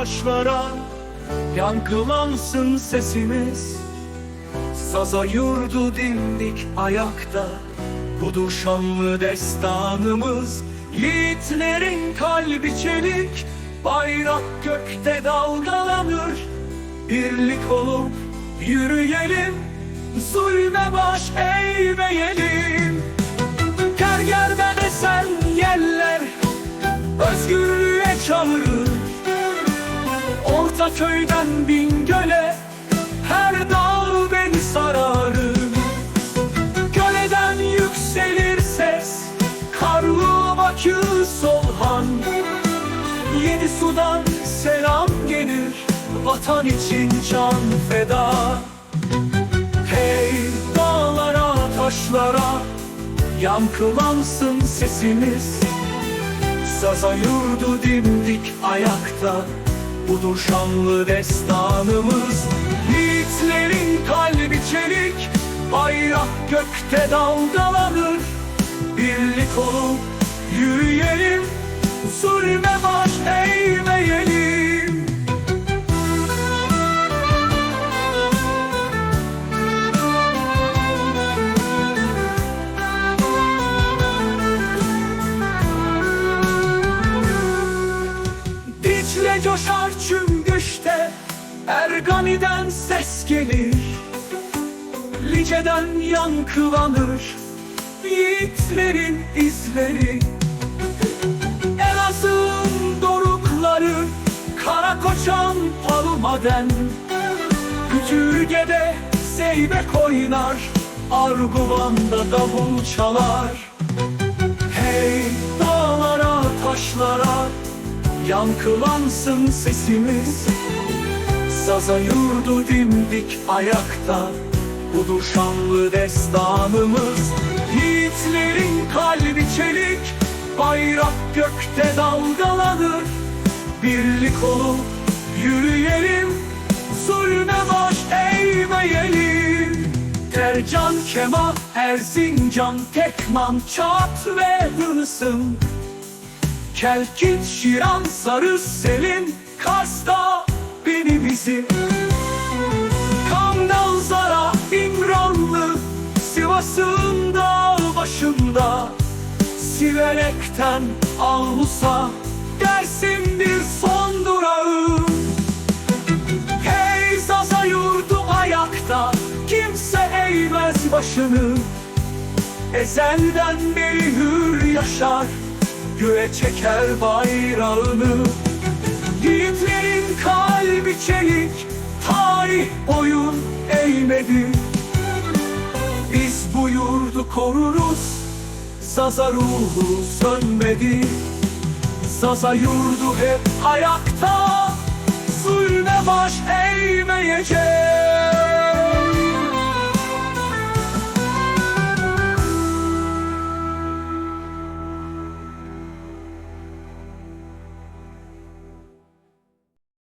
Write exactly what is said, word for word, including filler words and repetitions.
taşlara, yankılansın sesimiz. Zaza yurdu dimdik ayakta, budur şanlı destanımız. Yiğitlerin kalbi çelik, bayrak gökte dalgalanır. Birlik olup yürüyelim, zulme baş eğmeyelim. Gergerden esen yeller özgürlüğe çağırır. Ortaköy'den Bingöl'e her dal beni sararım. Göleden yükselir ses, Karlova'dan Solhan. Yedi sudan selam gelir, vatan için can feda. Hey dağlara, taşlara, yankılansın sesimiz. Zaza yurdu dimdik ayakta, budur şanlı destanımız. Yiğitlerin kalbi çelik, bayrak gökte dalgalanır. Birlik olup yürüyelim, zulme baş eğmeyelim. Dicle coşar Çümgüş'te, Ergani'den ses gelir. Lice'den yankılanır yiğitlerin izleri. Elazığ'ın dorukları, Karakoçan, Palumaden. Kütürge'de zeybek oynar, Arguvan'da davul çalar. Hey dağlara, taşlara, yankılansın sesimiz. Zaza yurdu dimdik ayakta, budur şanlı destanımız. Yiğitlerin kalbi çelik, bayrak gökte dalgalanır. Birlik olup yürüyelim, zulme baş eğmeyelim. Tercan, Kema, Erzincan, Tekman, Çat ve Hılısım. Kelkit, Şiran, Sarı Selin, Kars'ta benim izim. Kangal, Zara, İmranlı, Sivas'ın dağ başında. Siverek'ten Ağlus'a, Dersim'dir son durağım. Hey Zaza yurdu ayakta, kimse eğmez başını. Ezelden beri hür yaşar, göğe çeker bayrağını. Yiğitlerin kalbi çelik, tarih boyun eğmedi. Biz bu yurdu koruruz, Zaza ruhu sönmedi. Zaza yurdu hep ayakta, zulme baş eğmeyecek.